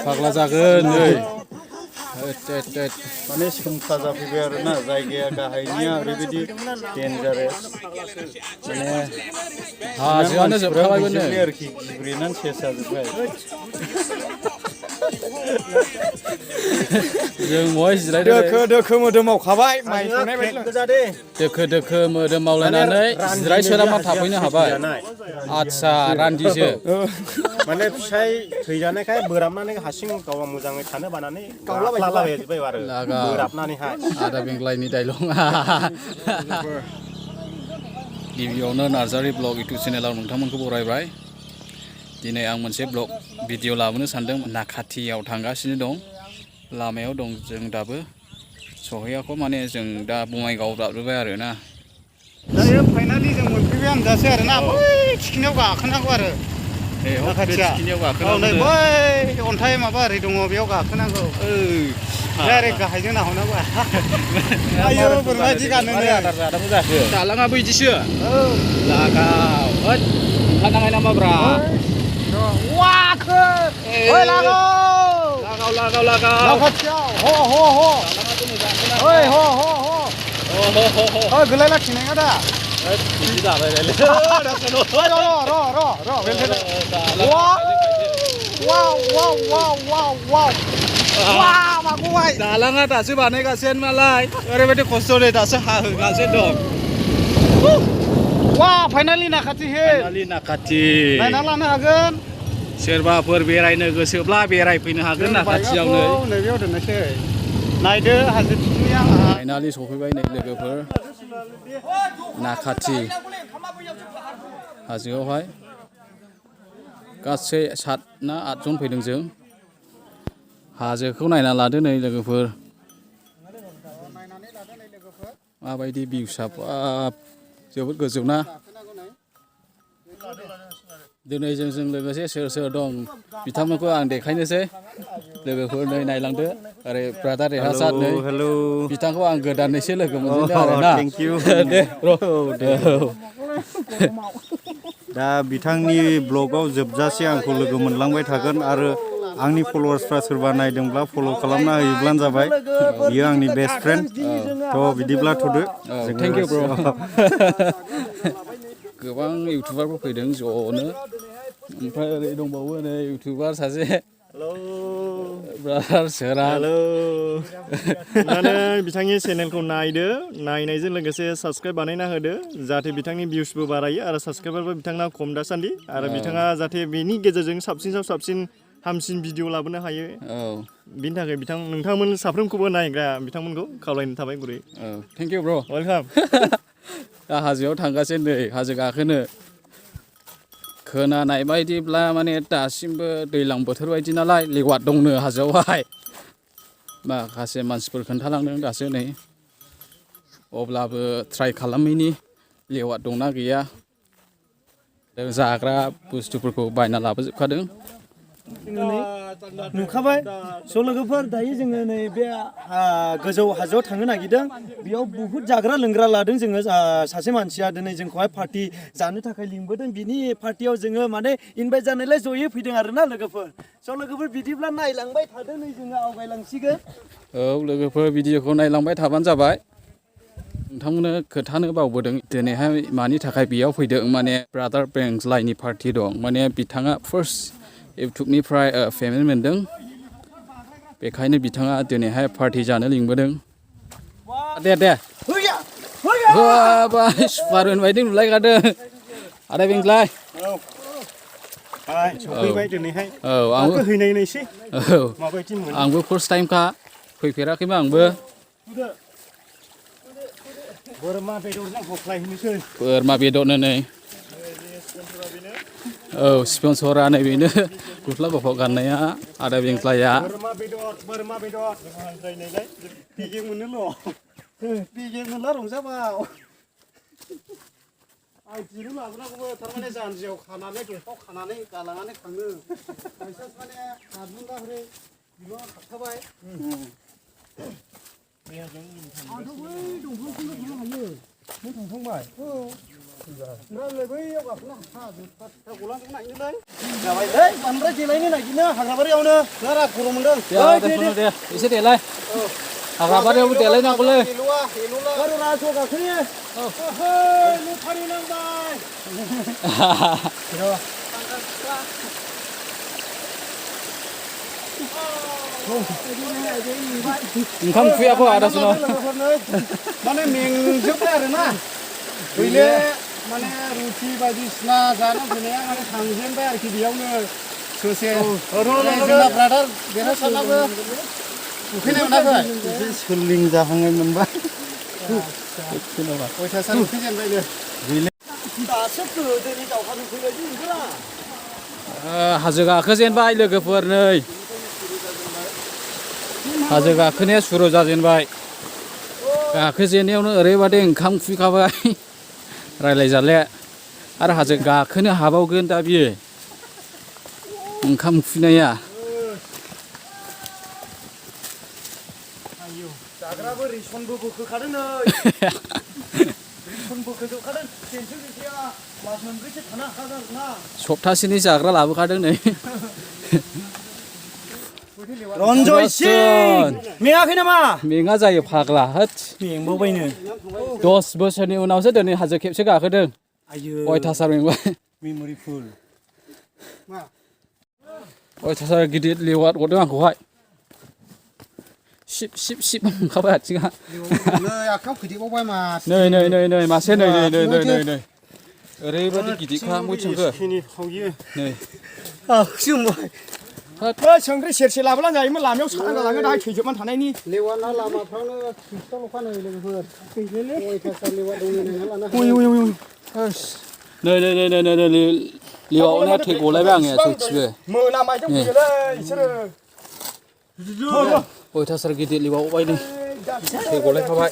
फाग्ला जागोन नै माने सोमखा जाफैबाय आरोना जायगाया गाहायनिया ओरैबायदि डेन्जारेस माने हाजोआनो जोबखाबायमोन नै आरोखि गिब्रेनानै सेस जाजोब्बाय जों बहाय जिरायदों दोखो मोदोमाव खाबाय माइ सौनाय बायदि दोखो मोदोम मावलायनानै जिरायसोरामा थाफैनो हाबाय आदसा रान्दिसो माने फिसाय थैजानायखाय बोराबनानै हासिं गावा मोजाङै थानो बानानै गावलाबायजोब्बाय आरो बोराबनानैहाय आदा बेंग्लायनि डायलगा गिबियावनो नार्जारी ब्लग इउटुब चेनेलाव नोंथांमोनखौ बरायबाय दिनै आं मोनसे ब्लग भिडिअ लाबोनो सानदों नाक्काटियाव थांगासिनो दं लामायाव दं जों दाबो सहैयाखै माने जों दा बङाइगाव दाबजोब्बाय आरो ना दायो फाइनालि जों मोनफैबाय आन्दासै आरो ना बै थिखिनियाव गाखोनांगौ आरो नाक्काटिया नै बै अन्थाइ माबा ओरै दङ बेयाव गाखोनांगौ डाइरेक्ट गाहायजों नाहरनांगौ आयौ बोरमादि गानोनो आदार जादाबो जाखो दालाङाबो बिदिसो लागाव ओंखारनाङै नामाब्रा वाखो ओइ लागाव नाक्काटियाव ओइ ओइ गोलायला खिनायखा दा बिदि जाबाय दालाङा दासो बानायगासिनो मालाय ओरैबायदि खस्थ' नै दासो हाहोगासिनो दं फाइनालि नाक्काति हिल नाक्काति नायना लानो हागोन सोरबाफोर बेरायनो गोसोब्ला बेरायफैनो हागोन नाक्काटियावनो नैबेयाव दोननोसै नायदो हाजो थिखिनिया फाइनालि सफैबाय नै लोगोफोर नाक्काति हाजोआवहाय गासै 7 ना 8 जन फैदों जों हाजोखौ नायना लादो नै लोगोफोर माबायदि भिउसा जोबोद गोजौ ना दिनै जों लोगोसे सोर दं बिथांमोनखौ आं देखायनोसै लोगोफोर नै नायलांदो ओरै ब्रादार देरहासार नै बिथांखौ आं गोदानैसो लोगो मोनदों आरोना दे दा बिथांनि ब्लगाव जोबजासे आंखौ लोगो मोनलांबाय थागोन आरो आंनि फलोवार्सफ्रा सोरबा नायदोंब्ला फल' खालामना होयोब्लानो जाबाय बियो आंनि बेस्ट फ्रेन्ड थ' बिदिब्ला थ'दो थेंक इउ ब्र गोबां इउटुबारबो फैदों ज'नो ओमफ्राय ओरै दंबावो नै इउटुबार सासे ब्रादार सोरां माने बिथांनि चेनेलखौ नायदो नायनायजों लोगोसे साबस्क्राइब बानायना होदो जाहाथे बिथांनि भिउसबो बारायो आरो साबस्क्राइबारबो बिथांना खम दासान्दि आरो बिथाङा जाहाथे बेनि गेजेरजों साबसिन हामसिन भिडिअ लाबोनो हायो बिनि थाखाय नोंथांमोन साफ्रोमखौबो नायग्रा बिथांमोनखौ खावलायनो थाबाय गुरै थेंक इउ ब्र वेलकाम दा हाजोआव थांगासिनो नै हाजो गाखोनो खोनानाय बायदिब्ला माने दासिमबो दैज्लां बोथोर बायदि नालाय लेवाद दंनो हाजोआवहाय माखासे मानसिफोर खोन्थालांदों दासो नै अब्लाबो ट्राइ खालामैनि लेवाद दंना गैया जाग्रा बुस्थुफोरखौ बायना लाबोजोबखादों नुखाबाय स' लोगोफोर दायो जोङो नै बे गोजौ हाजोआव थांनो नागिरदों बेयाव बुहुत जाग्रा लोंग्रा लादों जोङो सासे मानसिया दिनै जोंखौहाय पार्टि जानो थाखाय लिंबोदों बिनि पार्टियाव जोङो माने इनभाइट जानायलाय जयै फैदों आरोना लोगोफोर स' लोगोफोर बिदिब्ला नायलांबाय थादों नै जोङो आवगायलांसिगोन औ लोगोफोर भिडिअखौ नायलांबाय थाबानो जाबाय नोंथांमोननो खोन्थानो बावबोदों दिनैहाय मानि थाखाय बेयाव फैदों माने ब्रादार बेंग्लायनि पार्टि दं माने बिथाङा फार्स्ट इउटुबनिफ्राय पेमेन्ट मोनदों बेखायनो बिथाङा दिनैहाय पार्टि जानो लिंबोदों दे सुपारमेन बायदि नुलायगादों आदा बेंग्लाय सफैबाय दिनैहाय आंबो हैनायनोसै माबायदि मोनो आंबो फार्स्ट टाइमखा फैफेराखैमोन आंबो बोरमा बेदरजों हख्लायहैनोसै बोरमा बेदरनो नै स्पन्सरा नै बेनो गस्ला गुफुर गाननाया आदा बेंग्लाया बोरमा बेदर हांख्रायनायलाय पेकेट मोनोल' पेकेट मोनला रंजाबाव आं दिरुं लाबोनांगौबो थारमाने जानजियाव खानानै गेसाव खानानै गालांनानै थाङो बायसान्स माने गारलुंगा हरै बिल'आ थाबथाबाय आंथ' बै दंफांखौनो थांनो हायो नों थांखांबाय ओमफ्राय बैयाव गाखोना हाजो गलांजों नायनोलै जाबायलै बांद्राय देलायनो नागिरनो हाग्राबारियावनो बारा गरम मोनदों दे एसे देलाय हाग्राबारियावबो देलायनांगौलै बारा राज' गाखोयो लथारि नांबाय ओंखाम उखैयाखै आदा सुनो माने मेंजोबबाय आरोना गैले माने रुटि बायदिसिना जाना फैनाया माने थांजेनबाय आरोखि बेयावनो ससे जोंना ब्रादार देरहासारनाबो उखैनाय मोनाखै सोलिं जाहांनाय मोनबाय अयथासार उखैजेनबायनो दासो गोदोनि दावहा नुफैबायदि नोंसोरा हाजो गाखोजेनबाय लोगोफोर नै हाजो गाखोनाया सुरु जाजेनबाय गाखोजेननायावनो ओरैबादि ओंखाम उखैखाबाय रायलायजाले आरो हाजो गाखोनो हाबावगोन दा बियो ओंखाम उखैनाया जाग्राबो रेसनबो बोखोखादों नै रेसन बोखोजोबखादों टेनसन गैखाया मास मोनब्रैसो थानो हाखागोन ना सप्तासेनि जाग्रा लाबोखादों नै रन्जय सिं मेङाखै नामा मेङा जायो फाग्ला होद मेंबावबायनो 10 बोसोरनि उनावसो दिनै हाजो खेबसे गाखोदों आयो अयथासार मेंबाय मेम'रि फुल अयथासार गिदिर लेवार गदों आंखौहाय सिब सिब सिब ओंखारबाय आथिङा नै आखायाव फैदेरबावबाय मास नै मासे नै ओरैबादि गिदिरखा मैथांखो नै संख्रि सेरसे लाबोलां जायोमोन लामायाव साना गालाङो दाहाय थैजोबनानै थानायनि लेवाना लामाफ्रावनो फिस्टावल'खा नै लोगोफोर अयथासार लेवा दं नै लेवावनो थै गलायबाय आङो सयथिबो मोनामायजों फैयोलै बिसोरो अयथासार गिदिर लेवावबाय नै थै गलायखाबाय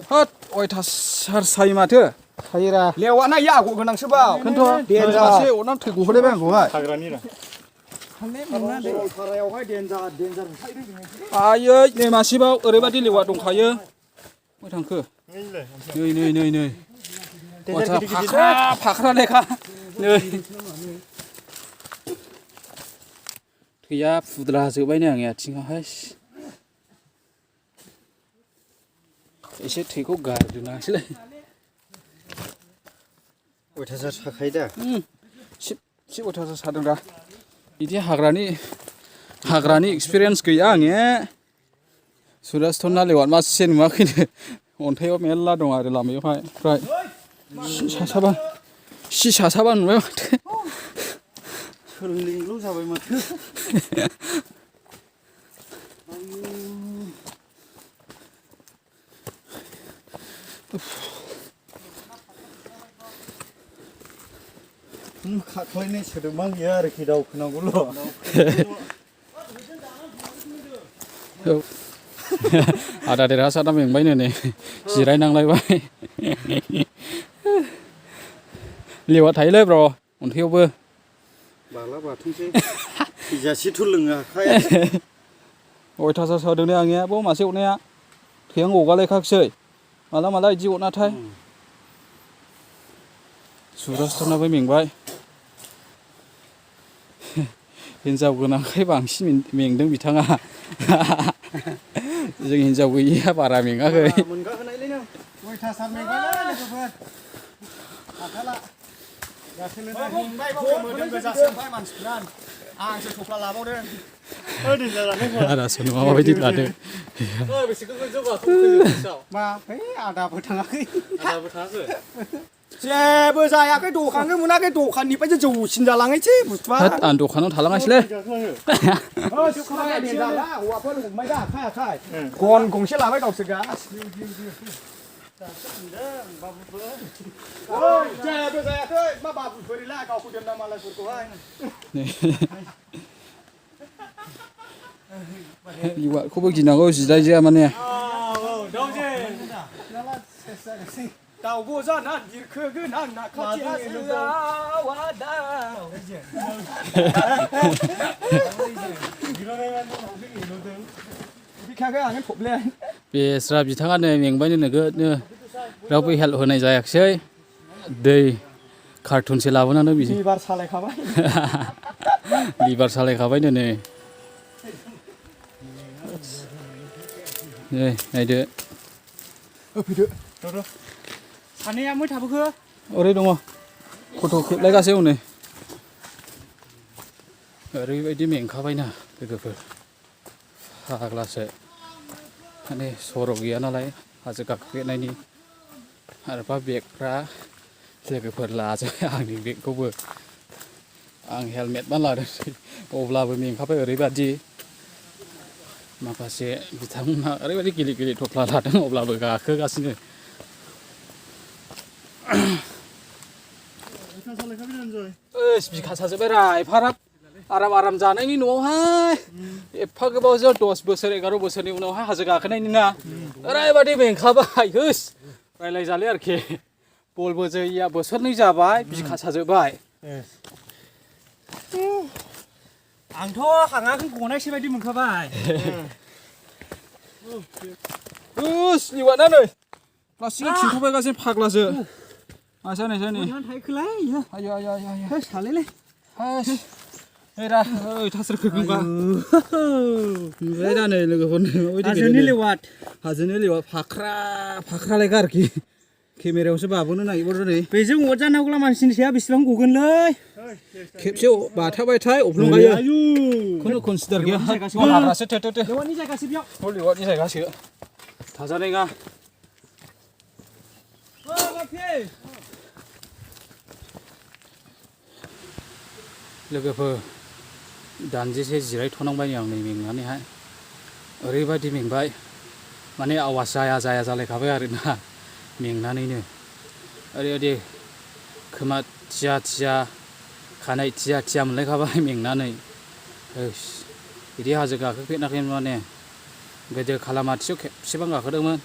होद अयथासार सायो माथो सायोरा लेवाना इयो आगर गोनांसोबाव खिन्थु मासे अरनानै थै गहोलायबाय आंखौहाय आयै नै मासेबाव ओरैबादि लेवा दंखायो मैथांखो नै फाख्रा लेखा नै थैया फुद्रा जोब्बायनो आंनि आथिङाहाय एसे थैखौ गारदोनांसैलै अयथासार साखायो दा सिब अयथासार सादों दा बिदि हाग्रानि एक्सपिरियेन्स गैया आंनिया सुरासथना लेवार मासे नुवाखैनो अन्थाइयाव मेरला दं आरो लामायावहाय ओमफ्राय सि सासाबा नुबाय माथो सोलिंल' जाबाय माथो खाख्लायनाय सोदोबा गैया आरोखि दावखोनांगौल' आदा देरहासारना मेंबायनो नै जिरायनांलायबाय लेवा थायोलै ब्र अन्थाइयावबो बाला बाथोंसै थैजासेथ' लोङो आखाया अयथासार सादों नै आंनिया बाव मासे अरनाया थैआं गगालायखासै माला इदि अरनाथाय सुरासथनाबो मेंबाय हिनजाव गोनांखाय बांसिन मेंदों बिथाङा जों हिनजाव गैयिया बारा मेङाखै अयथासार मेंबायलै लोगोफोर हाखाला मोदोम गोजासो ओमफ्राय मानसिफ्रा आंसो थफ्ला लाबावदों आदा सुनो माबायदि लादों मा है आदाबो थाङाखै जेबो जायाखै दखानखौ मोनाखै दखाननिफ्रायसो जौसिन जालाङैसै बुस्थुआ आं दखानाव थालाङासैलै हौवाफोर हमबाय दा आखाय गन गंसे लाबाय गावसोर गासिबो जेबो जायाखै मा बाबुफोरला गावखौ दोनना मालायफोरखौहाय लेवारखौबो गिनांगौ जिदाय जाया माने दाउब' जाना दिरखोगोन आं नाखाथि हाजोआव बेस्रा बिथाङा नै मेंबायनो नोगोदनो रावबो हेल्प होनाय जायाखिसै दै कार्टुनसे लाबोनानै बिदि लिभार सालायखाबाय लिभार सालायखाबायनो नै नायदो फैदो सानैया मै थाबोखो ओरै दङ फट' खेबलायगासिनो नै ओरैबायदि मेंखाबायना लोगोफोर फाग्लासो माने सर' गैया नालाय हाजो गाखोनायनि आरोबा बेगफ्रा लोगोफोर लाजोब्बाय आंनि बेगखौबो आं हेलमेटबा लादोंसै अब्लाबो मेंखाबाय ओरैबादि माखासे बिथांमोनहा ओरैबायदि गिलिर गिलिर थफ्ला लादों अब्लाबो गाखोगासिनो बिखा साजोब्बायरा एफाराब आराम जानायनि न'आवहाय एफा गोबावजों 10 बोसोर 11 बोसोरनि उनावहाय हाजो गाखोनायनि ना ओरैबायदि मेंखाबाय होस रायलायजाले आरोखि बलबो जोयैया बोसोरनै जाबाय बिखा साजोब्बाय आंथ' हाङाखौ गनायसो बायदि मोनखाबाय होस लिवाना नै प्लास्टिकआव थिनख'बायगासिनो फाग्लासो आसानै थाइखोलाय आयो आयो आयो आयो सालायलै होस एरा ओइ थासर खोखोंबा ओमफ्राय दा नै लोगोफोरनो हाजोनि लेवाद फाख्रालायखा आरोखि केमेरायावसो बाबोनो नागिरबाय नै बेजों अरजानांगौला मानसिनि साया बेसेबां गगोनलै खेबसे बाथाबाय थाय अफ्लंगायो खुनु कनसिडार गैया हाग्रासो थेथो लेवादनि जायगासो बेयाव लेवादनि जायगासो थाजानाय नङा लोगोफोर दानदिसे जिरायथ'नांबाय आं नै मेंनानैहाय ओरैबायदि मेंबाय माने आवाज जाया जालायखाबाय आरोना मेंनानैनो ओरैबायदि खोमा थिया खानाय थिया मोनलायखाबाय मेंनानै बिदि हाजो गाखोफेराखैमोन माने गोदो खालामाथियाव खेबसेबां गाखोदोंमोन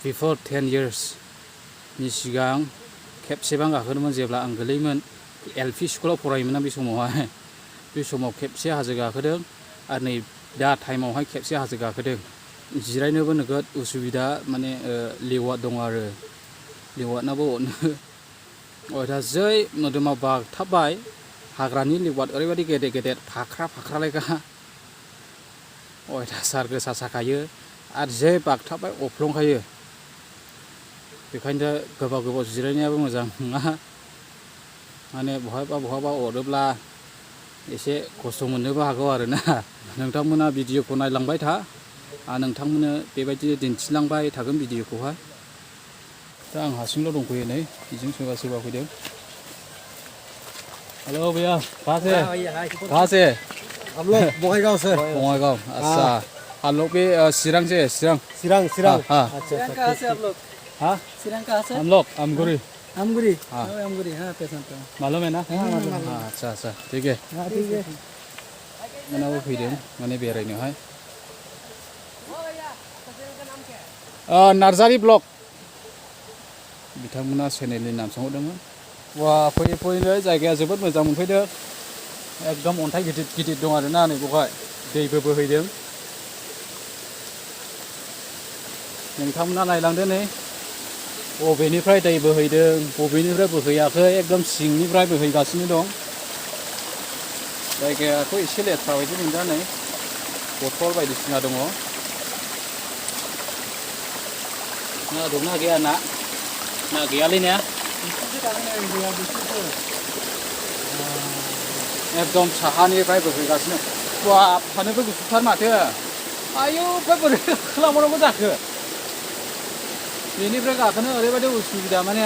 बिफोर 10 yearsनि सिगां खेबसेबां गाखोदोंमोन जेब्ला आं गोलैयोमोन LP स्कुलाव फरायोमोन आं बे समावहाय बे समाव खेबसे हाजो गाखोदों आरो नै दा टाइमावहाय खेबसे हाजो गाखोदों जिरायनोबो नोगोद उसुबिदा माने लेवाद दङ आरो लेवादनाबो अरनो दा जै मोदोमाव बागथाबबाय हाग्रानि लेवाद ओरैबायदि गेदेर फाख्रालायखा अयथासार गोसा साखायो आरो जै बागथाबबाय अफ्लंखायो बेखायनो गोबाव जिरायनायाबो मोजां नङा माने बहाबा अरोब्ला एसे खस्थ' मोननोबो हागौ आरोना नोंथांमोना भिडिअखौ नायलांबाय था आं नोंथांमोननो बेबायदि दिन्थिलांबाय थागोन भिडिअखौहाय दा आं हारसिंल' दंफैयो नै बेजों सोरबा फैदों हेलो भैया कहाँ से हम लोग बोंगाईगांव से बोंगाईगांव अच्छा हम लोग भी चिरांग से चिरांग हाँ अच्छा कहाँ से आप लोग हाँ चिरांग कहाँ से हम लोग अमगुरी हाँ पेशेंट मालूम है ना हाँ अच्छा ठीक है ठीक है मोनाबो फैदों माने बेरायनोहाय नार्जारी ब्लग बिथांमोना चेनेलनि नाम सोंहरदोंमोन वा फैयै जायगाया जोबोद मोजां मोनफैदों एकदम अन्थाइ गिदिर दं आरोना नै बेवहाय दैबो बोहैदों नोंथांमोना नायलांदो नै बबेनिफ्राय दै बोहैदों बबेनिफ्राय बोहैयाखै एकदम सिंनिफ्राय बोहैगासिनो दं जायगायाथ' एसे लेथ्रा बायदि मोनदों नै बथल बायदिसिना दङ ना दंना गैया ना गैयालै ने एकदम साहानिफ्राय बोहैगासिनो वा फानोबो गुसुथार माथो आयौ बोरै खालामनांगौ जाखो बेनिफ्राय गाखोनो ओरैबायदि उसुबिदा माने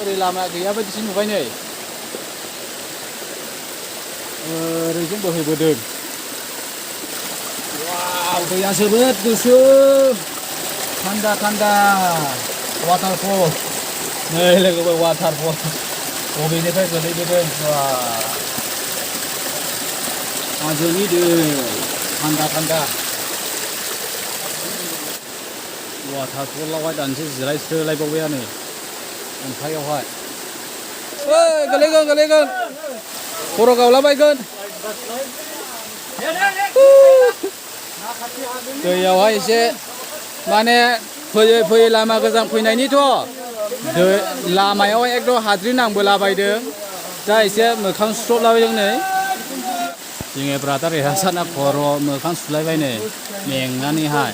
ओरै लामा गैया बायदिसो नुबाय नै ओरैजों बोहैबोदों वाव दैया जोबोद गुसु थान्दा वाटारफल नै लोगोफोर वाटारफल बबेनिफ्राय गोलैबोदों हाजोनि दै थान्दा वाटारफलावहाय दानसे जिरायस्रोलायबावबाय नै अन्थाइयावहाय गोलैगोन खर' गावलाबायगोन दैयावहाय एसे माने फैयै फैयै लामा गोजान फैनायनिथ' लामायाव एकदम हाद्रि नांबोलाबायदों दा एसे मोखां सुस्र'लाबायदों नै जोंनि ब्रादार रेहासाना खर' मोखां सुलायबाय नै मेंनानैहाय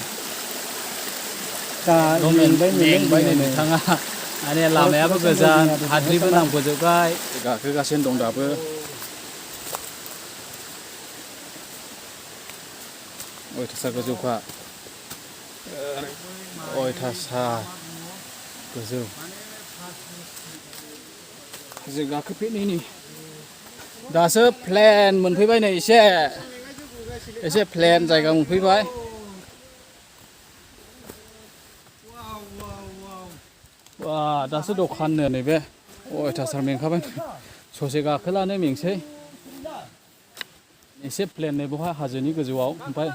मेंबाय नै नोंथाङा माने लामायाबो गोजान हाद्रिबो नांबोजोब्बाय गाखोगासिनो दं दाबो अयथासार गोजौखा अयथासार गोजौ हाजो गाखोफेरनायनि दासो प्लेन मोनफैबाय नै एसे प्लेन जायगा मोनफैबाय बा दासो दखाननो नैबे अयथासार मेंखाबाय ससे गाखोलानो मेंसै एसे प्लेन नै बहा हाजोनि गोजौआव ओमफ्राय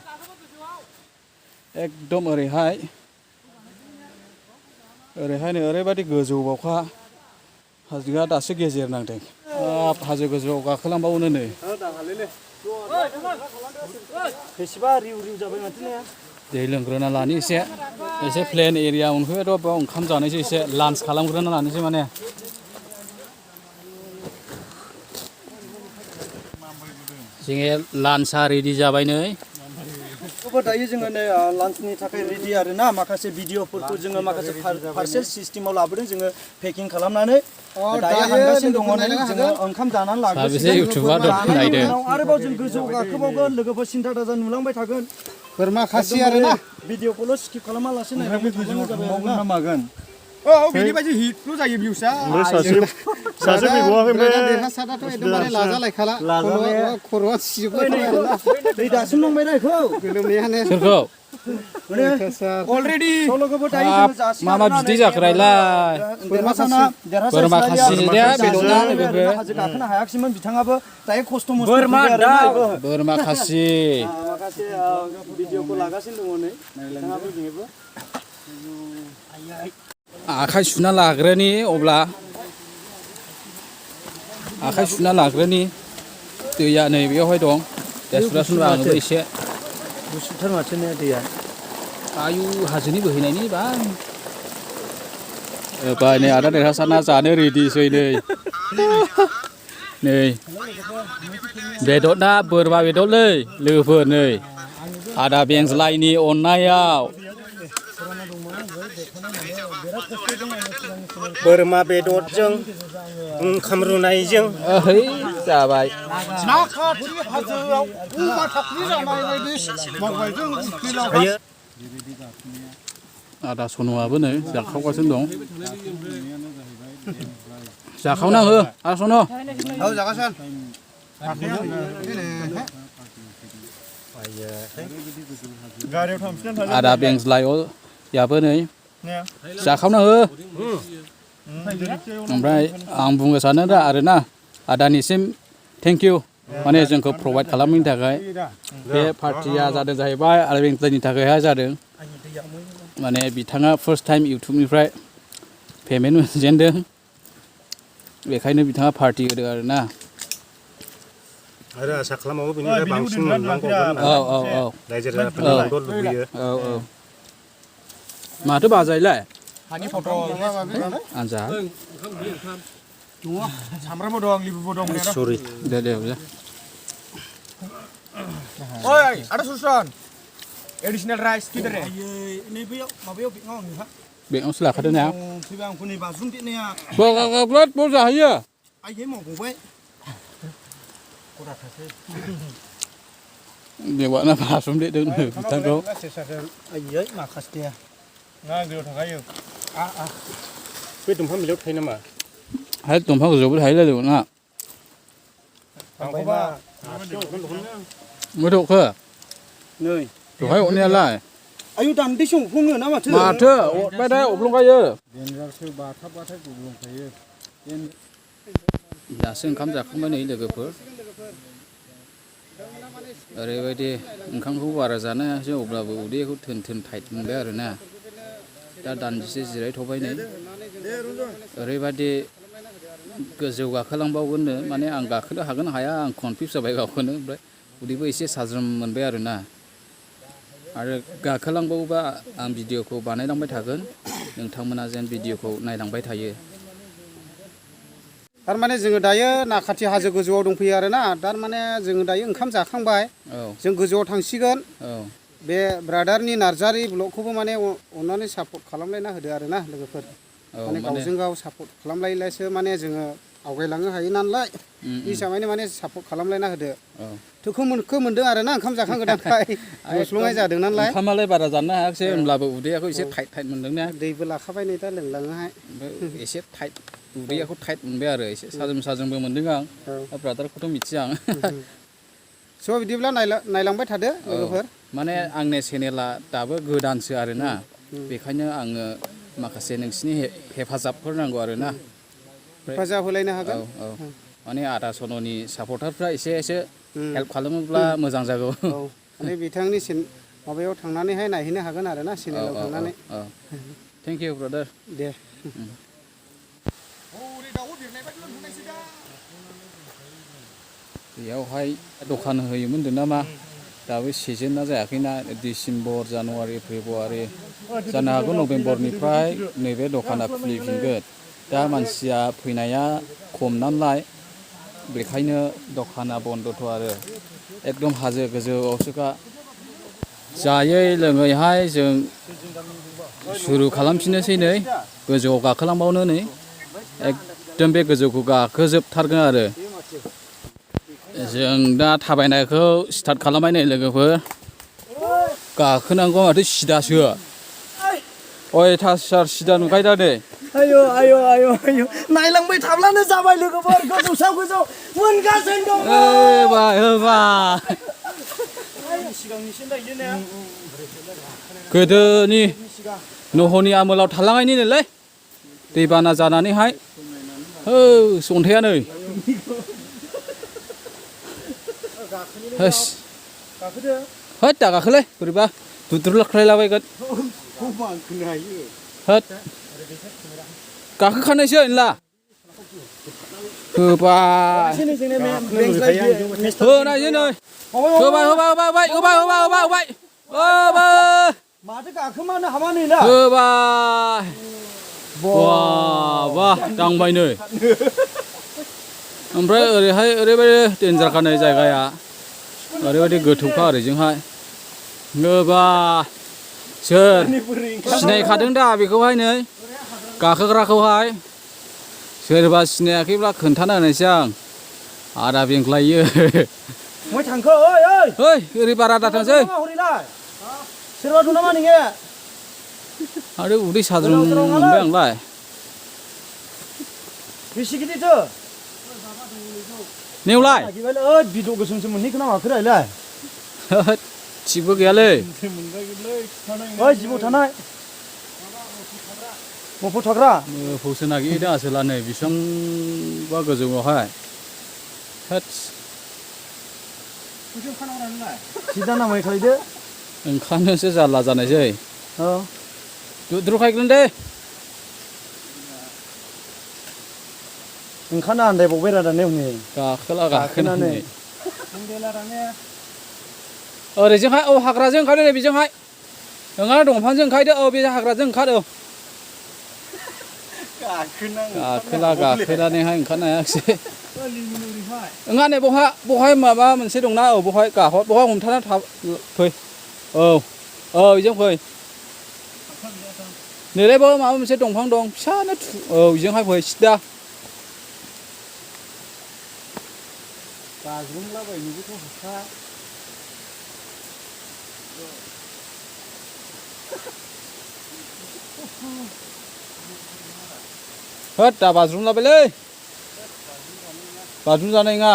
एकदम ओरैहाय नै ओरैबायदि गोजौबावखा हाजोआ दासो गेजेर नांदों हाजो गोजौआव गाखोलांबावनो नै दै लोंग्रोना लानि एसे प्लेन एरिया मोनफैबायथ' बेयाव ओंखाम जानोसै एसे लान्च खालामग्रोना लानोसै माने जोङो लान्चआ रेडि जाबाय नै दायो जोङो नै लान्चनि थाखाय रेडि आरोना माखासे भिडिअफोरखौ जोङो माखासे पार्सेल सिस्टेमाव लाबोदों जोङो पेकिं खालामनानै दायो हानगासिनो दङ नै जोङो ओंखाम जानानै लाग्रोसिगोन इउटुबार नायदों आरोबाव जों गोजौ गाखोबावगोन लोगोफोर सिन्था दाजा नुलांबाय थागोन बोरमा खासि आरोना भिडिअखौल' स्किप खालामालासे नायलांबाय थाबानो जाबाय ना मागोन बिनि बायदि हिटल' जायो भिउसआ सासे फैबावाखै देरहासाराथ' एकदमबारे लाजालायखाला खर'आ सिजोबलाय दै दासिम नांबाय ना बेखौ गोलोमनायानो सोरखौ अलरेडि मा बिदै जाखोरायलाय बोरमा खासि बेदरना हाजो गाखोनो हायाखैमोन बिथाङाबो दायो खस्थ' मस्थ' बोरमा खासि माखासे भिडिअखौ लागासिनो दङ नै बिथाङाबो जोङोबो आखाइ सुना लाग्रोनि अब्ला आखाइ सुना लाग्रोनि दैया नै बेयावहाय दं सुरा आंबो एसे गुसुथार माथो ने दैया आयु हाजोनि बोहैनायनि बा नै आदा देरहासारना जानो रेडिसै नै बेदर ना बोरमा बेदरलै लोगोफोर नै आदा बेंज्लायनि अननायाव बोरमा बेदरजों ओंखाम रुनायजों जाबाय नाखाथि हाजोआव उमा थाखनि जानाय बायदि मावबायजों आदा सन'आबो नै जाखावगासिनो दं जाखावना हो आदा सन' जागासन गारियाव थांफिननानै आदा बेंज्लायाबो नै जाखावना हो ओमफ्राय आं बुंनो सानो दा आरोना आदानिसिम थेंक इउ माने जोंखौ प्रभाइड खालामनायनि थाखाय बे पार्टिया जादों जाहैबाय आरो बेंज्लायनि थाखायहाय जादों माने बिथाङा फार्स्ट टाइम इउटुबनिफ्राय पेमेन्ट मोनजेनदों बेखायनो बिथाङा पार्टि होदों आरोना आरो आसा खालामो बेनिफ्राय बांसिन मोननांगौमोन रायजो राजाफोरा लुबैयो माथो बाजायलाय हानि फट' आनजा सामब्रामबो दं लिबुबो दं सरि दे ओइ आदा सुसन एडिशनेल राइस किधर है नै बैयाव माबायाव बेगाव नोंहा बेंकआवसो लाखादों ना फैबा आंखौ नै बाज्रुम देनाया बिराद बल जाहैयो आइयै मावबावबाय बेवाना बाज्रुम देदों बिथांखौ आइयै माखासे दे ना दैयाव थांखायो बे दंफां बिलाइयाव थायो नामा हाय दंफां गोजौआवबो थाहैलायदोंमोन ना थांखोबा मोदौखो नै दहाय अरनायालाय आयु दान्दैसो अफ्लङो ना माथो अरबाय दा अब्लंगायो दासो ओंखाम जाखांबाय नै लोगोफोर ओरैबायदि ओंखामखौ बारा जानो हायासै अब्लाबो उदैखौ थोन टाइट मोनबाय आरोना दा दान्दिसे जिरायथ'बाय नै ओरैबायदि गोजौ गाखोलांबावगोननो माने आं गाखोनो हागोन हाया आं कनफिउस जाबाय गावखौनो ओमफ्राय उदैबो एसे साज्रोम मोनबाय आरोना आरो गाखोलांबावोबा आं भिडिअखौ बानायलांबाय थागोन नोंथांमोना जेन भिडिअखौ नायलांबाय थायो थारमाने जोङो दायो नाखाथि हाजो गोजौआव दंफैयो आरोना थारमाने जोङो दायो ओंखाम जाखांबाय जों गोजौआव थांसिगोन बे ब्रादारनि नार्जारी ब्लगखौबो माने अननानै सापर्ट खालामलायना होदो आरोना लोगोफोर माने गावजों गाव सापर्ट खालामलायलायसो माने जोङो आवगायलांनो हायो नालाय हिसाबैनो माने सापर्ट खालामलायना होदो थोखो मोनदों आरोना ओंखाम जाखांगोदानखाय गस्लंनाय जादों नालाय ओंखामालाय बारा जानो हायाखिसै होनब्लाबो उदैयाखौ एसे टाइट मोनदों ना दैबो लाखाबाय नै दा लोंलाङोहाय एसे टाइट उदैयाखौ टाइट मोनबाय आरो एसे साजोंबो मोनदों आं ब्रादारखौथ' मिथिया आं स' बिदिब्ला नायलांबाय थादो लोगोफोर माने आंनि चेनेला दाबो गोदानसो आरोना बेखायनो आङो माखासे नोंसिनि हेफाजाबफोर नांगौ आरोना हेफाजाब होलायनो हागोन औ माने आदा सन'नि सापर्टारफ्रा एसे हेल्प खालामोब्ला मोजां जागौ माने बिथांनि माबायाव थांनानैहाय नायहैनो हागोन आरोना चेनेलाव थांनानै थेंक इउ ब्रादार दे बेयावहाय दखान होयोमोन होनदों नामा दाबो सिजोनना जायाखैना डिसेम्बर जानुवारि फेब्रुवारि जानो हागौ नभेम्बरनिफ्राय नैबे दखाना खुलिफिनगोन दा मानसिया फैनाया खम नालाय बेखायनो दखाना बन्दथ' आरो एकदम हाजो गोजौआवसोखा जायै लोङैहाय जों सुरु खालामफिननोसै नै गोजौआव गाखोलांबावनो नै एकदम बे गोजौखौ गाखोजोबथारगोन आरो जों दा थाबायनायखौ स्टार्ट खालामबाय नै लोगोफोर गाखोनांगौ माथो सिदासो अयथासार सिदा नुखायो दा नै आयौ नायलांबाय थाब्लानो जाबाय लोगोफोर गोजौ मोनगासिनो दं गोदोनि नहनि आमोलाव थालांनायनि नोलै दैबाना जानानैहाय अन्थाइआ नै होद दा गाखोलै बोरैबा दुद्रुलाख्लायलाबायगोन होद गाखोखानायसो होनला होबाय होनायसै नै होबाय माथो गाखोमानो हामा नैला होबाय बा दांबाय नै ओमफ्राय ओरैहाय ओरैबायदि डेन्जारखा नै जायगाया ओरैबायदि गोथौखा ओरैजोंहाय होबा सोर सिनायखादों दा बेखौहाय नै गाखोग्राखौहाय सोरबा सिनायाखैब्ला खोन्थाना होनोसै आं आदा बेंख्लायो बहाय थांखो ओरै बारा दाथांसै सोरबा दं नामा नोङो आरो उदै साज्रों मोनबाय आंलाय बेसे गिदिरथो नेवलाय बिद' गोसोमसो मोनहैखो ना माखो रायलाय थिगबो गैयालै जिबौ थानाय मोफौ थाग्रा मोफौसो नागिरदों आसोला नै बेसेबांबा गोजौआवहाय सिदा नामाय खालायदो ओंखारनोसो जारला जानायसै दुद्रुखायगोन दे ओंखारनो आन्दायबावबाय रा दाने हनै गाखोनानै ओरैजोंहाय हाग्राजों ओंखारदो नै बेजोंहाय नोंहा दंफांजों ओंखारदो बे हाग्राजों ओंखारो गाखोनानैहाय ओंखारनो हायाखिसै नङा नै बहाय माबा मोनसे दंना बहाय हमथाना फै बेजों फै नैलाय बाव माबा मोनसे दंफां दं फिसानो बेजोंहाय फै सिदा बाज्रुमलाबायनोबोथ' हाखा होद दा बाज्रुमलाबायलै बाज्रुम जानाय नङा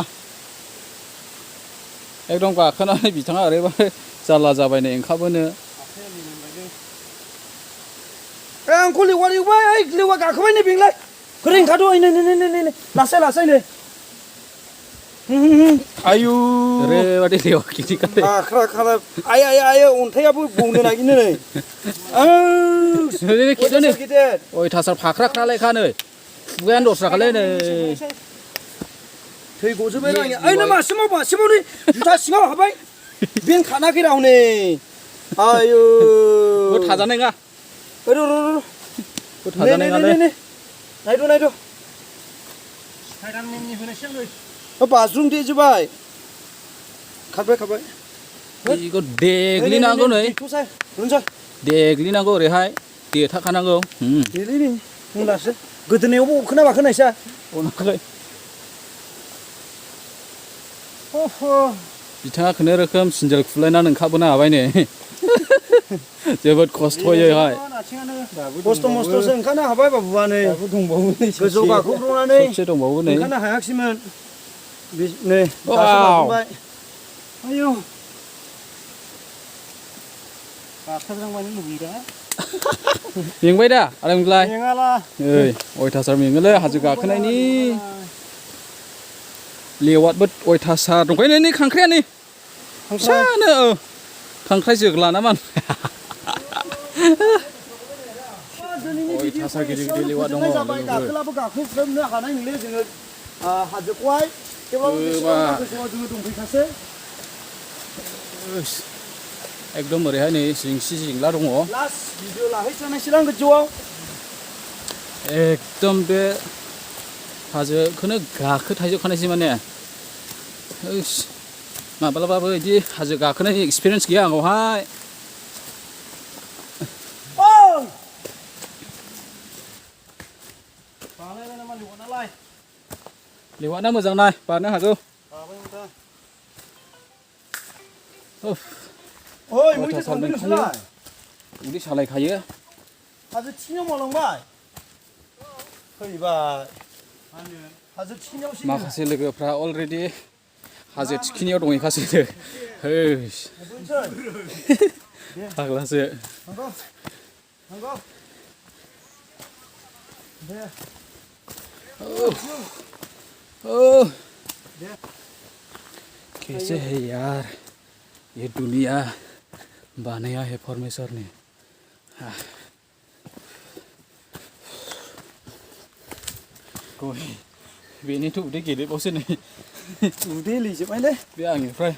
एकदम गाखोनानै बिथाङा ओरैबायदि जारला जाबाय नै ओंखारबोनो आंखौ लेवा गाखोबाय नै बेंलाय गोरै ओंखारदो नै लासै नै आयु ओरैबायदि लेवा गिदिर आख्रा आय अन्थाइयाबो बौनो नागिरनो नै अयथासार फाख्राख्रालायखा नै खुगायानो दस्राखालै नै थै गजोबबाय आंनिया मासेमाव नै जुथा सिङाव हाबबाय बेन खानाखै रा हनै आयु 그 타자네가 오르르르 그 타자네가네 नायदो बाथरुम दिजोबाय खारबाय 이거 देग्लिनांगौ नै 런자 देग्लिनांगौ ओरैहाय देथाखानांगौ देलिनि बुंलासो गोदोनायावबो खोनाबा खोनायसा अनाखै ओहो बिथाङा खुनु रोखोम सिन्देल खुलायनानै ओंखारबोनो हाबाय नै जोबोद खस्थ'यैहाय खस्थ' मस्थ'सो ओंखारनो हाबाय बाबुआ नै गोजौ गाखोब्रनानै ससे दंबावो नै ओंखारनो हायाखिसैमोन नै दासो गाखोबाय आयौ गाखोज्रांबानो लुबैदा मेंबाय दा आरामलाय मेङाला ओइ अयथासार मेङोलै हाजो गाखोनायनि लेवादबो अयथासार दंखायो नै खांख्राया नै फिसानो खांख्राइ जोग्ला नामा अयथासार गिदिर गिदिर लेवाद दङ गाखोलाबो गाखोजोबनो हानाय नंले जोङो हाजोखौहाय थेवब्लाबो गोजौआव जोङो दंफैखासै एकदम ओरैहाय नै जिंसि जिंला दङ लास्ट भिडिअ लाहैथारनायसैलां गोजौआव एकदम बे हाजोखौनो गाखोथायजोबखानायसै माने माब्लाबाबो बिदि हाजो गाखोनायनि एक्सपिरियेन्स गैया आंनावहाय लेवादना मोजां नाय बारनो हागौ उदै सालायखायो हाजो थिखिनियाव मावलांबाय फैबाय हाजो थिखिनियावसो माखासे लोगोफ्रा अलरेडि हाजो थिखिनियाव दंहैखासै फाग्लासो कैसे है यार ये दुनिया बनाया है परमेश्वर ने बेनिथ' उदै गेदेरबावसो नै उदै लिजोबबायलै बे आंनिफ्राय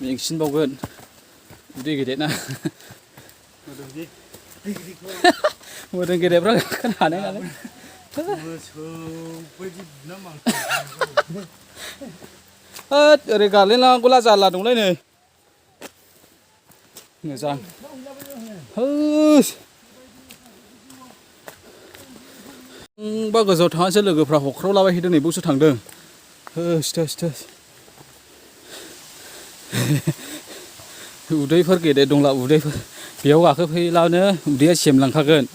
मेंसिनबावगोन उदै गेदेरना मोदोम गेदेरफ्रा गाखोनो हानाय नालाय ओरै गालिनलांगौला जारला दंलाय नै मोजां बा गोजौआव थांसै लोगोफ्रा हख्रावलाबायहैदों नै बावसो थांदों होस उदैफोर गेदेर दंला उदैफोर बेयाव गाखोफैलानो उदैया सेमलांखागोन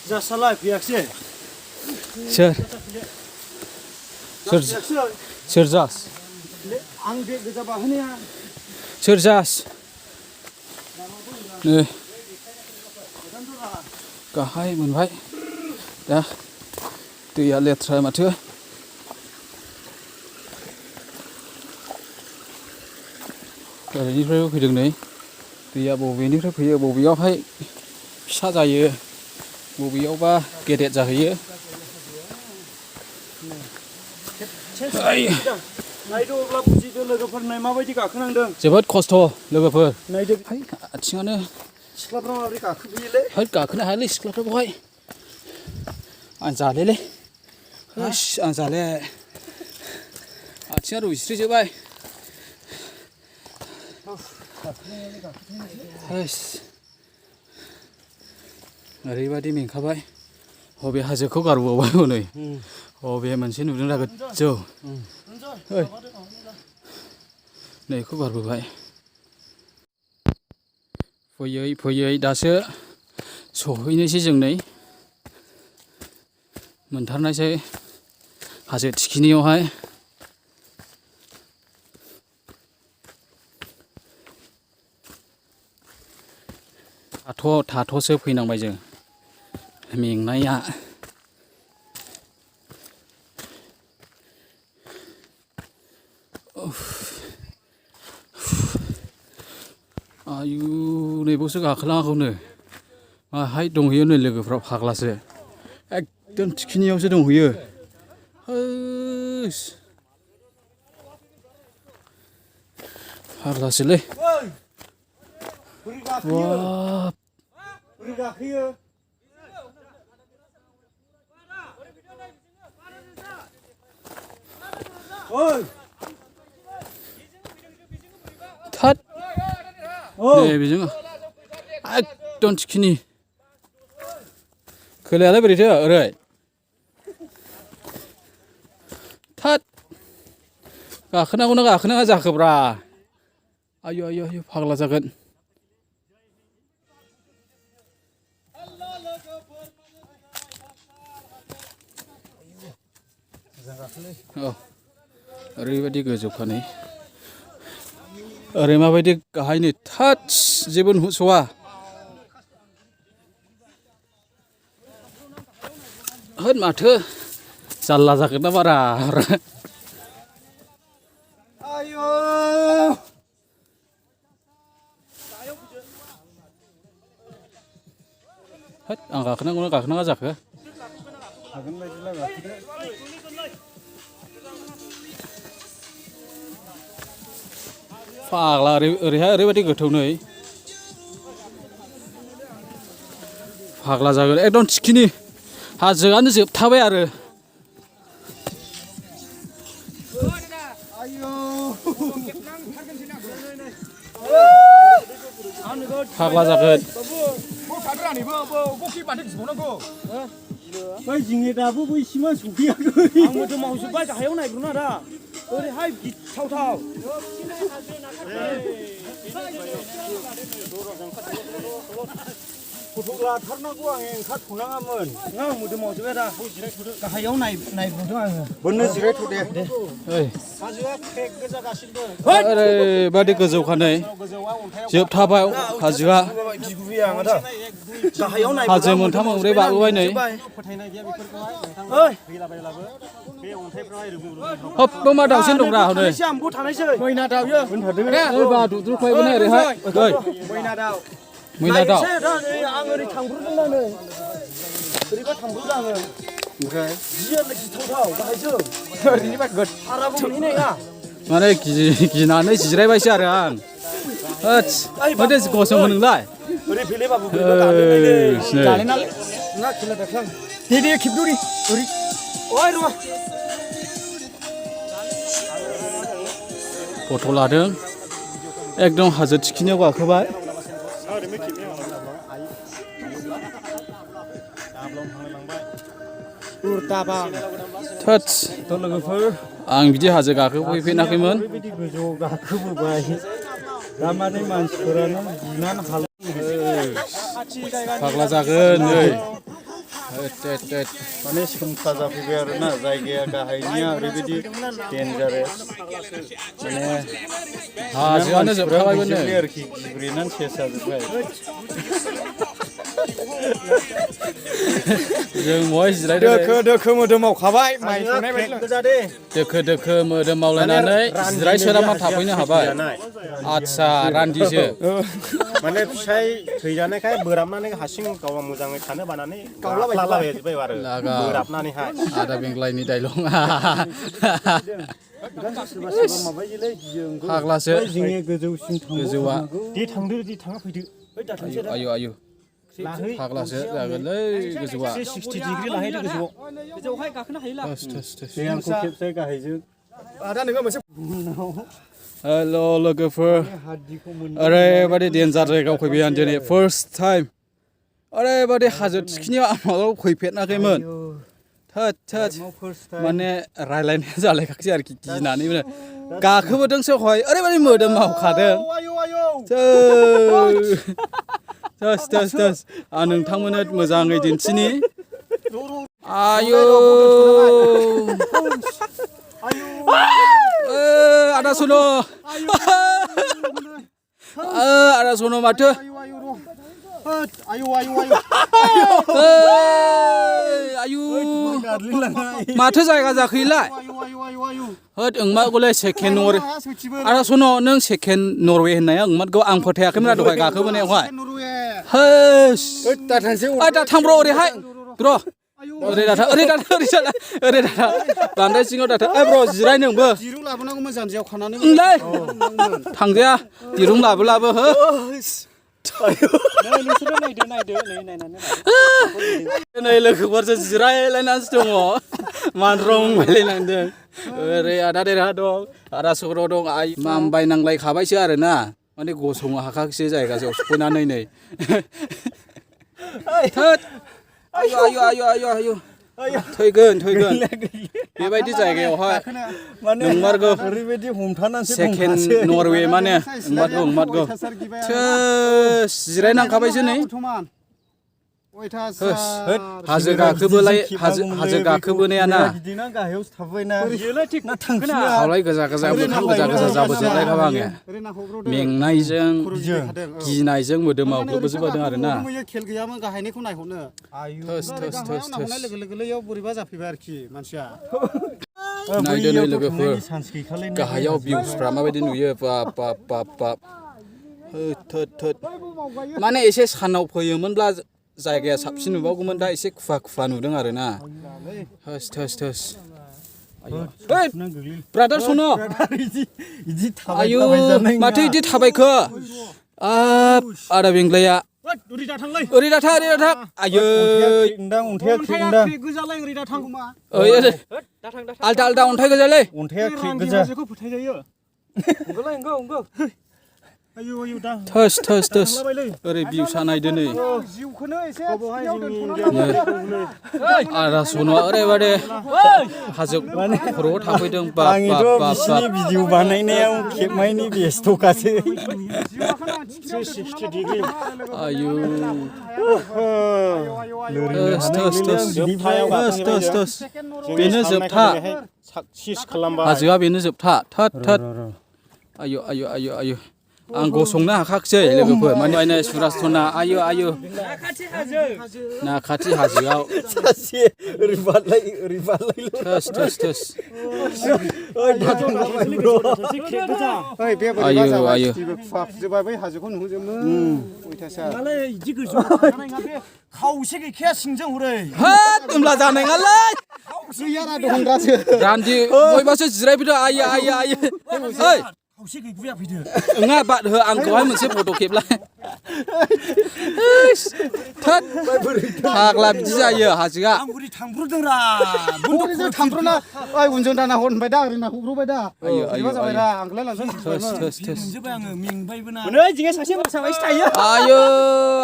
जासालाय फैयाखिसै सोर जास आं बे गोजा बाहोनाया सोर जास नै गाहाय मोनबाय दा दैया लेथ्रा माथो ओरैनिफ्रायबो फैदों नै दैया बबेनिफ्राय फैयो बबेयावहाय फिसा जायो बबेयावबा गेदेर जाहैयो नायदो अब्ला बुजिदो लोगोफोर नै माबायदि गाखोनांदों जोबोद खस्थ' लोगोफोर नायदो आथिङानो सिख्लाफ्रा माबोरै गाखोफैयोलै गाखोनो हायालै सिख्लाफ्रा बहाय आं जालेलै आं जाले आथिङा रुइस्रिजोब्बाय ओरैबायदि मेंखाबाय हबे हाजोखौ गारबोबाय हनै हबे मोनसे नुदों दा गोजौ नैखौ गारबोबाय फैयै फैयै दासो सहैनोसै जों नै मोनथारनायसै हाजो थिखिनियावहाय थाथ'सो फैनांबाय जों मेंनाया आयु नैबावसो गाखोलाङाखौनो माहाय दंहैयो नै लोगोफ्रा फाग्लासो एकदम थिखिनियावसो दंहैयो फाग्लासोलै Wah. बोरै गाखोयो ओइ Thất. Nè बेजों एकदम थिखिनि खोलायालाय बोरैथो ओरै थोद गाखोनांगौना गाखोनाङा जाखोब्रा आयु आयु आयु फाग्ला जागोन औ ओरैबायदि गोजौखानै ओरै माबायदि गाहायनि थाच जेबो नुहुरस'वा होद माथो जारला जागोन ना बारा आयौ होद आं गाखोनांगौना गाखोनाङा जाखो हागोन बायदिला गाखोदो फाग्ला ओरैहाय ओरैबायदि गोथौ नै फाग्ला जागोन एकदम थिखिनि हाजोआनो जोबथाबाय आरो फाग्ला जागोन बै जोंनि दाबो बैसिमा सफैयाखै आं मोदोमाव जोब्बाय गाहायाव नायब्रुना दा ओरैहाय गिथावथाव फट' लाथारनांगौ आं ओंखारथ'नाङामोन आं मोदोमाव जोब्बाय दा गाहायाव नायब्रुदों आङो बोनो जिरायथ' दे ओइ हाजोआ फेक गोजा गासिबो ओरैबायदि गोजौखानै जोबथाबाय हाजोआ गिगुबैया आङो दा गाहायाव हाजो मोनथाम मोनब्रै बारबोबाय नै फोथायनाय गैया बेफोरखौहाय नोंथां फैलाबायलाबो बे अन्थाइफ्रावहाय रुगुं हब्बो मा दाउसिन दंब्रा हनै आंबो थानायसै मैना दाउ यो ओइ बा दुद्रुख्लायबो नै ओरैहाय ओइ मैना दाउ मैना दाउ आं ओरै थांब्रुदों ना नै ओरैबा थांब्रुदों आङो ओमफ्राय जियानो गिथावथाव गाहायजों ओरैनिफ्राय हाराबो मोनहैनाया माने गिनानै जिरायबायसो आरो आं होद माथो गसंखो नोंलाय ओरै फैलायबाबो बोरैबा गालिनोलै नै गालिनालै ना खेला दाख्लां दे खेबदौरि ओरै ओइ र' फट' लादों एकदम हाजो थिखिनियाव गाखोबाय थोद लोगोफोर आं बिदि हाजो गाखोफैफेराखैमोन ओरैबायदि गोजौआव गाखोबोबाय दामाने मानसिफोरानो गिनानै हाला फाग्ला जागोन नै माने सोमखा जाफैबाय आरोना जायगाया गाहायनिया ओरैबायदि डेन्जारेस माने हाजोआनो जोबखाबायबो नै आरोखि गिब्रेनानै सेस जाजोब्बाय जों बहाय जिरायदों दोखो मोदोमाव खाबाय माइ संनाय बायदि गोजा दे दोखो दोखो मोदोम मावलायनानै जिरायसोराबा थाफैनो हाबाय आदसा रान्दिसो माने फिसाय थैजानायखाय बोराबनानै हारसिं गाव मोजाङै थानो बानानै गावलाबायजोब्बाय आरो बोराबनानैहाय आदा बेंग्लायनि डाइलग फाग्लासो जोंनि गोजौसिम गोजौआ दे थांदो दे थाङा फैदो आयु आयु फाग्लासो जागोनलै गोजौआ 60 डिग्री लाहैदो गोजौआव गोजौहाय गाखोनो हायोला आंखौ खेबसे गाहायजों आदा नोङो मोनसे हेल' लोगोफोर ओरैबायदि डेन्जार जायगायाव फैबाय आं दिनै फार्स्ट टाइम ओरैबायदि हाजो थिखिनियाव आं माब्लाबा फैफेराखैमोन थोद थोद माने रायलायनाया जालायखासै आरोखि गिनानै गाखोबोदोंसो हय ओरैबायदि मोदोम मावखादों थोस आं नोंथांमोननो मोजाङै दिन्थिनि आयु आदा सनो आदा सनो माथो आयु माथो जायगा जाखैलाय होद ओंमागौलाय सेकेन्ड नर आदा सनो नों सेकेन्ड नरवे होननाया ओंमादखौ आं फोथायाखैमोन दहाय गाखोबोनायावहाय होस दा थांब्र' ओरैहाय र' ओरै दाथा बांद्राय सिङाव दाथा ब्र' जिराय नोंबो दिरुं लाबोनांगौमोन जानजियाव खानानै थांजाया दिरुं लाबो नोंसोरो नायदो नै नायनानै नै लोगोफोरजों जिरायलायनानैसो दङ मानरं बायलायनांदों ओरै आदा देरहा दं आदा सग्र दं आइ मामबाय नांलायखाबायसो आरोना माने गसंनो हाखाखिसै जायगायाव सफैनानै नै थोद आयु थैगोन बेबायदि जायगायावहाय नंमारगौ ओरैबायदि हमथानानैसो सेकेन्ड नरवे माने नंमारगौ थोस जिरायनांखाबायसो नै हाजो गाखोबोनायाना गिदिंना गाहायावसो थाबायना खावलाय गोजा मोखां गोजा जाबोजोबलायखाबा आङो मेंनायजों गिनायजों मोदोमाव गोबोजोबदों आरोना खेल गैयामोन गाहायनिखौ नायहरनो लोगो लोगो बोरैबा जाफैबाय आरोखि मानसिया नायदो नै लोगोफोर गाहायाव भिउसफ्रा माबायदि नुयो बाब थोद माने एसे सानाव फैयोमोनब्ला जायगाया साबसिन नुबावगौमोन दा एसे खुवा नुदों आरोना थोस ब्रादार सनो आयु माथो इदि थाबायखो आदा बेंग्लाया ओरै दाथा आयै अन्थाइया ख्रिंदां गोजालाय ओरै दा थांगौमा आलदा अन्थाइ गोजालै अन्थाइया ख्रिं गोजा फोथायजायो नंगौ आयु दा थोस ओरै भिउसा नायदो नै जिउखौनो एसे आदा सन'आ ओरैबादि हाजो खर'आव थाफैदों बिसिनि भिडिअ बानायनायाव खेबनायनि बेस्थ'खासो आयु थोस बेनो जोबथा हाजोआ बेनो जोबथा थोद आयु आं गसंनो हाखाखिसै लोगोफोर माने सुरासना आयु नाखाथि हाजोआव सासे ओरै बारलाय थोस आयु खुवाजोबा बै हाजोखौ नुहरजोबनो अयथासार इदि गोजौ खावसे गैखाया सिंजों हरै हात होमब्ला जानाय नङालै गैयाना दंग्रासो रान्दि बयबासो जिरायफैदो आयो ओइ खावसे गैगुया फैदो नङा बाद हो आंखौहाय मोनसे फट' खेबलाय थोद फाग्ला बिदि जायो हाजोआ आं बोरै थांब्रदोंरा बन्द'खौ थांब्रना ओइ उनजों दाना हरबाय दा ओरै नाखौब्रबाय दा आयु जाबायरा आंलाय लांसै थोस मोनजोबबाय आङो मेंबायबो ना नै जिङे सासे मोसाबायसो थायो आयु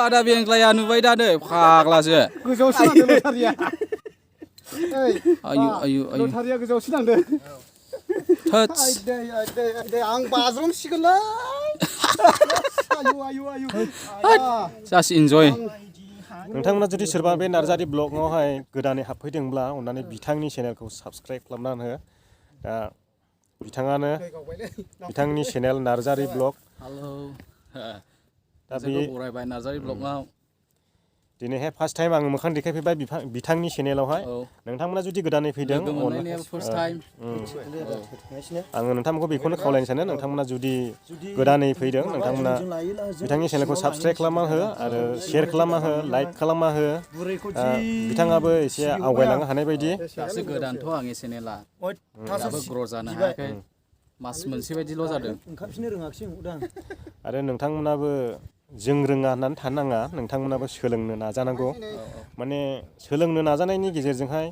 आदा बेंग्लाया नुबाय दा नै फाग्लासो गोजौआवसो नांदों लटारिया आयु लटारिया गोजौआवसो नांदों थोस आं बाज्रुमसिगोनलै आयु जास्ट इन्जय नोंथांमोना जुदि सोरबा बे नार्जारी ब्लगआवहाय गोदानै हाबफैदोंब्ला अननानै बिथांनि चेनेलखौ साबस्क्राइब खालामनानै हो दा बिथाङानो बिथांनि चेनेल नार्जारी ब्लग दा बे बरायबाय नार्जारी ब्लगआव दिनैहाय फार्स्ट टाइम आङो मोखां देखायफैबाय बिथांनि चेनेलावहाय नोंथांमोना जुदि गोदानै फैदों आङो नोंथांमोनखौ बेखौनो खावलायनो सानो नोंथांमोना जुदि गोदानै फैदों नोंथांमोना बिथांनि चेनेलखौ साबस्क्राइब खालामना हो आरो शेयार खालामना हो लाइक खालामना हो बिथाङाबो एसे आवगायलांनो हानाय बायदि दासो गोदानथ' आंनि चेनेला दाबो ग्र' जानो हायाखै मास मोनसे बायदिल' जादों ओंखारफिननो रोङाखिसै उदां आरो नोंथांमोनाबो जों रोङा होननानै थानो नाङा नोंथांमोनाबो सोलोंनो नाजानांगौ माने सोलोंनो नाजानायनि गेजेरजोंहाय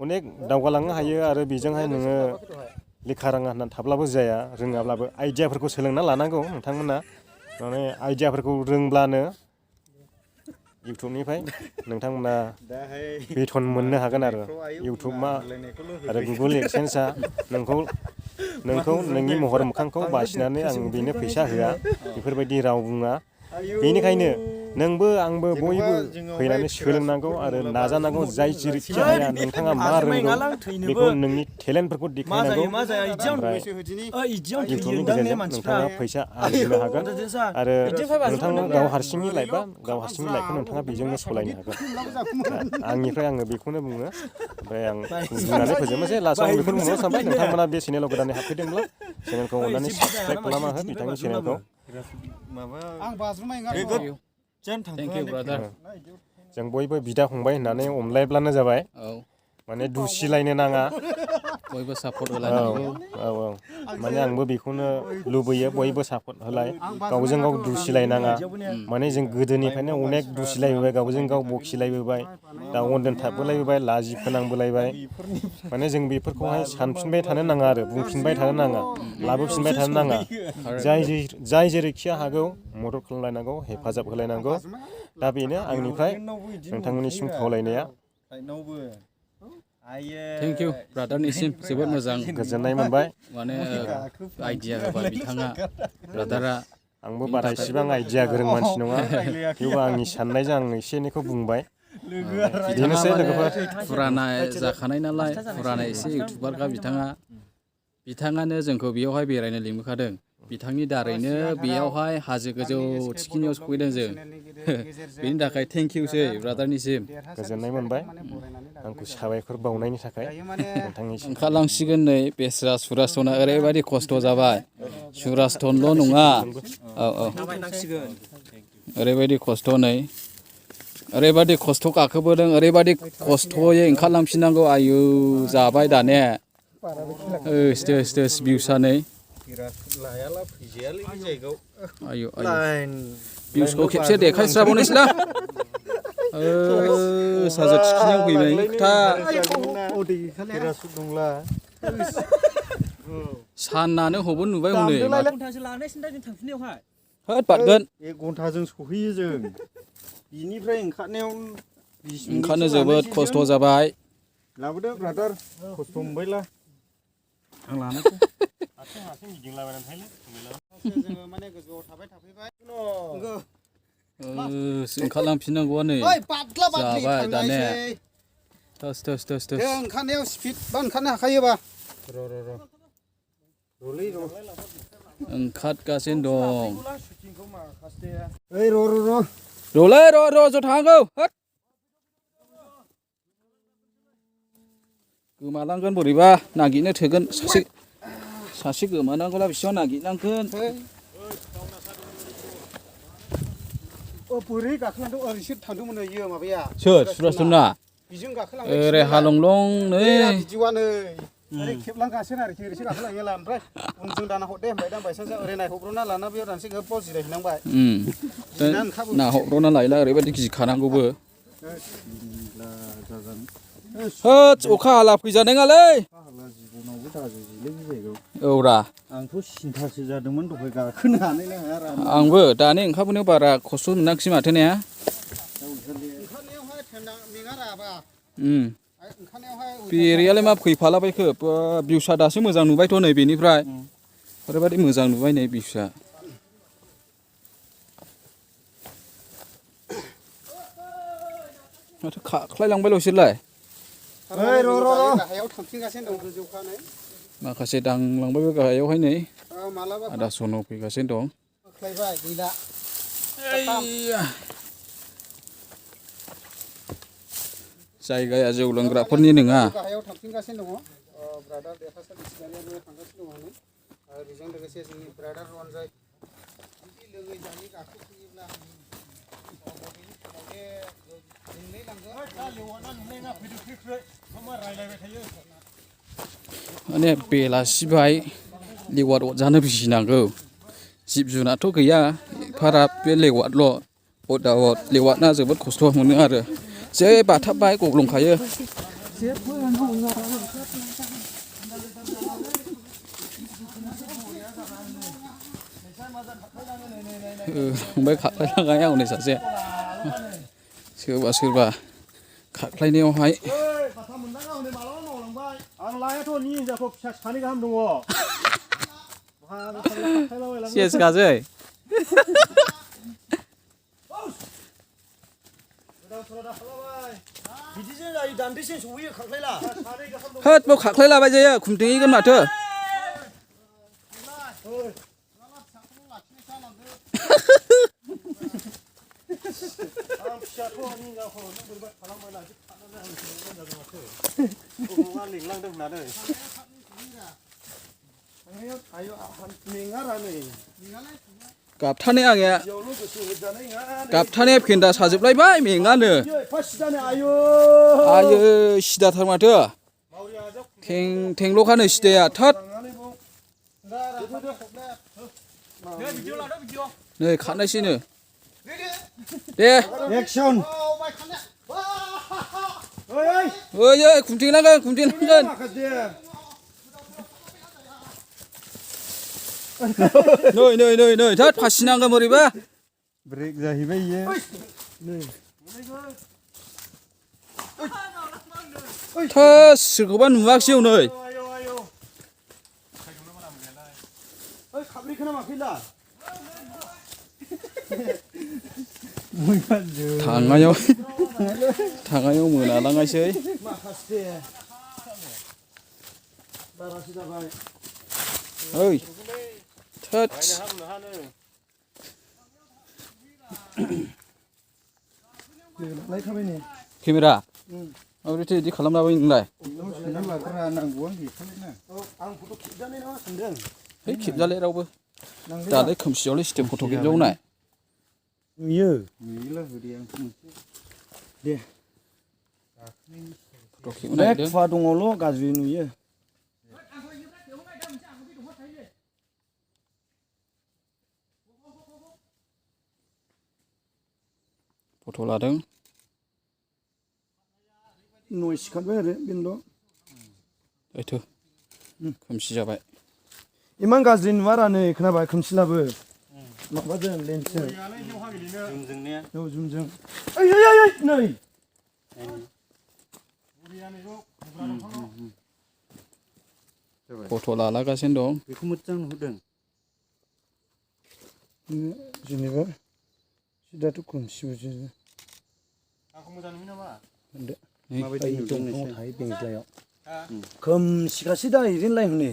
अनेक दावगालांनो हायो आरो बेजोंहाय नोङो लेखा रोङा होननानै थाब्लाबो जाया रोङाब्लाबो आइडियाफोरखौ सोलोंना लानांगौ नोंथांमोना माने आइडियाफोरखौ रोंब्लानो इउटुबनिफ्राय नोंथांमोना बेथन मोननो हागोन आरो इउटुबा आरो गुगोल एडसेन्सआ नोंखौ नोंनि महर मोखांखौ बासिनानै आं बेनो फैसा होआ बेफोरबायदि राव बुङा बेनिखायनो नोंबो आंबो बयबो फैनानै सोलोंनांगौ आरो नाजानांगौ जाय जेरैखि हाया नोंथाङा मा रोंगौ बेखौ नोंनि टेलेन्टफोरखौ देखायनांगौ ओमफ्राय इउटुबनि गेजेरजों नोंथाङा फैसा आरजिनो हागोन आरो नोंथाङा गाव हारसिंनि लाइफआ गाव हारसिंनि लाइफखौ नोंथाङा बेजोंनो सालायनो हागोन आंनिफ्राय आङो बेखौनो बुङो ओमफ्राय आं बुंनानै फोजोबनोसै लास्टआव आं बेखौनो बुंनो सानबाय नोंथांमोना बे चेनेलाव गोदानै हाबफैदोंब्ला चेनेलखौ अननानै साबस्क्राइब खालामना हो बिथांनि चेनेलखौ आं बाज्रुमनाय थेंक इउ ब्रादार जों बयबो बिदा फंबाय होननानै अनलायब्लानो जाबाय माने दुसिलायनो नाङा बयबो सापर्ट औ होलायनांगौ औ औ माने आंबो बेखौनो लुबैयो बयबो सापर्ट होलाय गावजों गाव दुसिलायनाङा माने जों गोदोनिफ्रायनो अनेक दुसिलायबोबाय गावजों गाव बखिलायबोबाय दा अनदेन थाबोलायबोबाय लाजि फोनांबोलायबाय माने जों बेफोरखौहाय सानफिनबाय थानो नाङा आरो बुंफिनबाय थानो नाङा लाबोफिनबाय थानो नाङा जाय जेरैखिया हागौ मदद खालामलायनांगौ हेफाजाब होलायनांगौ दा बेनो आंनिफ्राय नोंथांमोननिसिम खावलायनाया थेंक इउ ब्रादारनिसिम जोबोद मोजां गोजोननाय मोनबाय माने आइडिया होबाय बिथाङा ब्रादारा आंबो बारा इसिबां आइडिया गोरों मानसि नङा थेवबो आंनि साननायजों आं एसे एनैखौ बुंबाय बिदिनोसै लोगोफोर फुराना जाखानाय नालाय फुराना एसे इउटुबारखा बिथाङानो जोंखौ बेयावहाय बेरायनो लिंबोखादों बिथांनि दारैनो बेयावहाय हाजो गोजौ थिखिनियाव सफैदों जों बेनि थाखाय थेंक इउसै ब्रादारनिसिम गोजोननाय मोनबाय आंखौ साबायखर बावनायनि थाखाय नोंथांनिसिम ओंखारलांसिगोन नै बेस्रा सुरासना ओरैबायदि खस्थ' जाबाय सुरासनल' नङा औ ओरैबायदि खस्थ' नै ओरैबायदि खस्थ' गाखोबोदों ओरैबायदि खस्थ'यै ओंखारलांफिननांगौ आयु जाबाय दाने स्टेस भिउसा नै आयु भिउसखौ खेबसे देखायस्राबावनोसैला साजा थिखिनियाव फैनायनि खोथा साननानो हबो नुबाय हनै होद बादगोन 1 घन्टाजों सहैयो जों बिनिफ्राय ओंखारनो जोबोद खस्थ' जाबाय लाबोदो ब्रादार खस्थ' मोनबायला आं लानायसै हारसिं गिदिंलाबायनानै थायोलै जोङो माने गोजौआव थाबाय थाफैबाय ओंखारलांफिननांगौआ नै जाबाय दाने थोस ओंखारनायाव स्पिड बा ओंखारनो हाखायोबा ओंखारगासिनो दं र'लै र' ज' थांनांगौ होद गोमालांगोन बोरैबा नागिरनो थोगोन सासे गोमानांगौला बेसेबां नागिरनांगोन बोरै गाखोलांदों ओरैसो थांदोंमोन इयो माबाया सोर सुरासना बिजों गाखोलांबाय ओरै हालंलं नै बिदिवानो ओरै खेबलांगासिनो आरोखि ओरैसो गाखोलाङोला ओमफ्राय उनजों दाना हरदे होनबाय दा बायसान्स ओरै नायहरब्रना लाना बेयाव दानसे गोबाव जिरायहैनांबाय नाहरब्रना लायला ओरैबायदि गिखानांगौबो होद अखा हाला फैजानाय नङालै औरा आंथ' सिन्थासो जादोंमोन दहाय गाखोनो हानाय ना हाया आंबो दानि ओंखारबोनायाव बारा खस्थ' मोनाखिसै माथो ने बेरेयालाय मा फैफालाबायखो भिउसा दासो मोजां नुबायथ' नै बेनिफ्राय ओरैबायदि मोजां नुबाय नै भिउसा माथो खाख्लायलांबायल'सैलाय गाहायाव थांफिनगासिनो दं गोजौखानै माखासे दांलांबायबो गाहायावहाय नै आदा सन' फैगासिनो दं गैला जायगाया जौ लोंग्राफोरनि नङा गाहायाव थांफिनगासिनो दङ ब्रादार देरहासार सिगांनियाबो थांगासिनो दङ आरो बेजों लोगोसे जोंनि ब्रादार रनजाय बिदि लोङै जायै गाखोफैयोब्ला माने बेलासिबाय लेवार अरजानो गिनांगौ जिब जुनारथ' गैया एफाराब बे लेवारल' लेवारना जोबोद खस्थ' मोनो आरो जै बाथाबबाय गब्लंखायो फंबाय खाख्लायलांनाय हनै सासे सोरबा खाख्लायनायावहाय आं लायाथ' नि हिनजावखौ फिसा सानै गाहाम दङ सेस गाजै बिदिजों जायो दान्दिसे सहैयो खाख्लायला होद बाव खाख्लायलाबाय जायो खुमथेहैगोन माथो गाबथानाय आंनिया गाबथानाया फेन्दा साजोबलायबाय मेङानो आयो सिदाथार माथो थेंल'खानो सिदाया थोद नै खारनायसैनो दे एक्सन ओइ खुंथेनांगोन नै थोद फासिनांगोन बोरैबा ब्रेक जाहैबाय इयो थोद सोरखौबा नुवाखिसै नै थाङायाव मोनालाङासै ओइ थोद केमेरा माबोरैथो बिदि खालामलाबाय नोंलाय है खेबजालाय रावबो दालाय खोमसियावलाय सिटेम फट' खेबजावनाय नुयो दे फट' खेबनाय फुवा दङल' गाज्रि नुयो फट' लादों नय सिखारबाय आरो बेनोल' ओइथ' खोमसि जाबाय इमान गाज्रि नुवारा नै खोनाबाय खोमसिलाबो माबाजों लेन्सजों जुमजों नै फट' लालागासिनो दं बेखौ मोजां नुहुरदों जेनेबा सिदाथ' खोमसिबो आंखौ मोजां नुयो नामा माबायदि नुदों खोमसिखासै दा ओरैनो लाय हनै